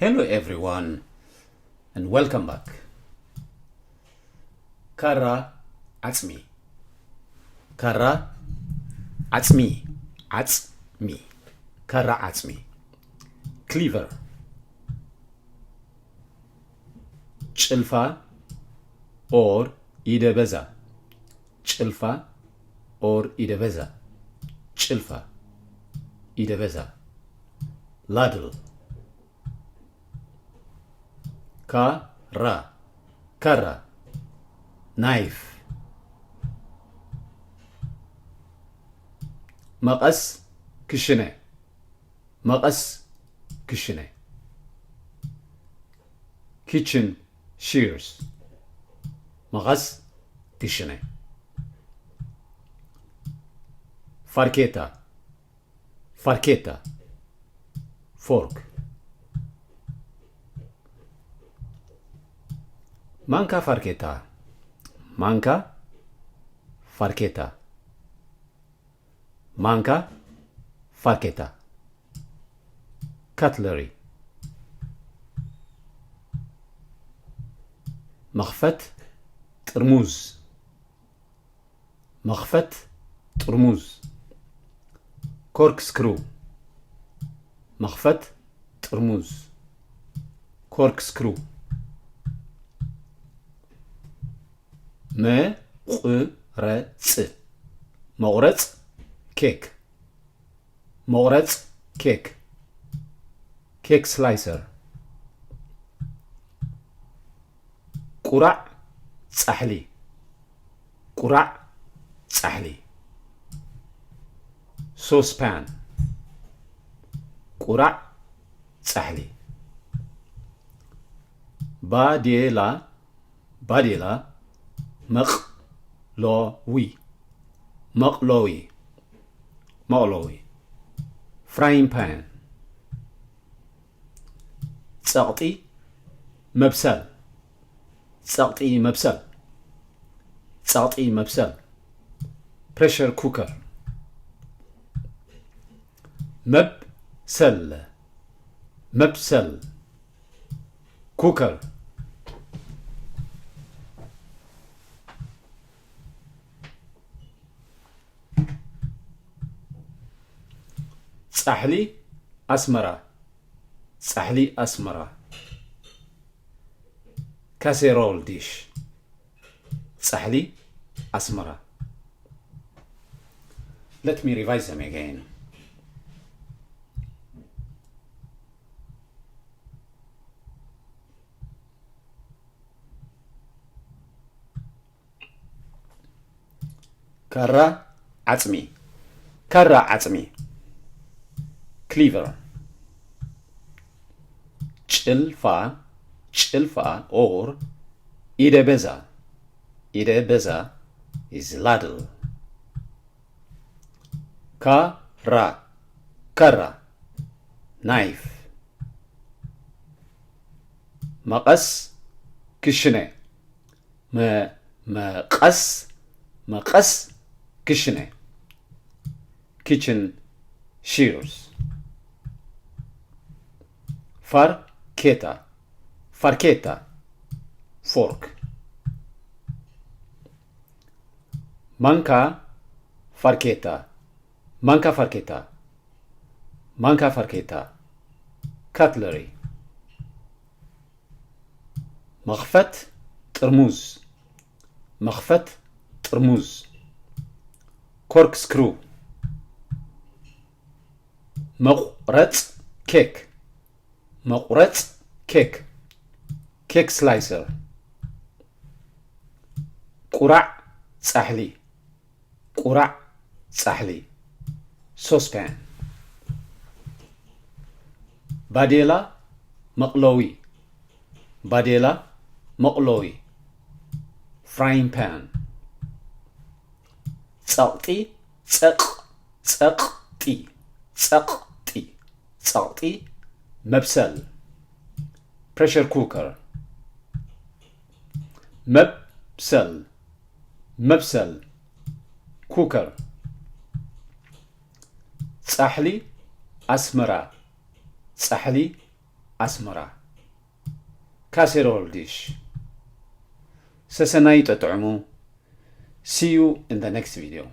Hello everyone and welcome back. ካራ ዓጽሚ ካራ ዓጽሚ ዓጽሚ ካራ ዓጽሚ cleaver ጭልፋ or ኢደ በዛ ጭልፋ or ኢደ በዛ ጭልፋ ኢደ በዛ ladle ካራ ካራ knife መቐስ ክሽነ መቐስ ክሽነ kitchen shears መቐስ ክሽነ ፋርኬታ ፋርኬታ fork ማንካ ፋርኬታ ማንካ ፋርኬታ ማንካ ፋርኬታ cutlery መኽፈት ጥርሙዝ መኽፈት ጥርሙዝ corkscrew መኽፈት ጥርሙዝ corkscrew መቑረጽ መቑረጽ ኬክ መቑረጽ ኬክ cake slicer ቁራዕ ጻሕሊ ቁራዕ ጻሕሊ saucepan ቁራዕ ጻሕሊ ባዴላ ባዴላ መቕሎዊ መቕሎዊ መቕሎዊ frying pan ጸቕጢ መብሰል ጸቕጢ መብሰል ጸቕጢ መብሰል pressure cooker መብሰል መብሰል cooker ጻሕሊ ኣስመራ ጻሕሊ ኣስመራ casserole dish ጻሕሊ ኣስመራ let me revise them again ካራ ዓጽሚ ካራ ዓጽሚ cleaver ጭልፋ ጭልፋ or ኢደ በዛ ኢደ በዛ is ladle ካራ ካራ knife መቐስ ክሽነ መቐስ መቐስ ክሽነ kitchen shears ፋርኬታ ፋርኬታ fork ማንካ ፋርኬታ ማንካ ፋርኬታ ማንካ ፋርኬታ cutlery መኽፈት ጥርሙዝ መኽፈት ጥርሙዝ corkscrew መቑረጽ ኬክ መቑረጽ ኬክ cake slicer ቁራዕ ጻሕሊ ቁራዕ ጻሕሊ saucepan ባዴላ መቕለዊ ባዴላ መቕለዊ frying pan ጸቕጢ ጸቕ ጸቕጢ ጸቕጢ ጸቕጢ መብሰል pressure cooker መብሰል መብሰል cooker ጻሕሊ ኣስመራ ጻሕሊ ኣስመራ። ካሴሮል ዲሽ። ሰሰናይ ጠጥዕሙ። See you in the next video.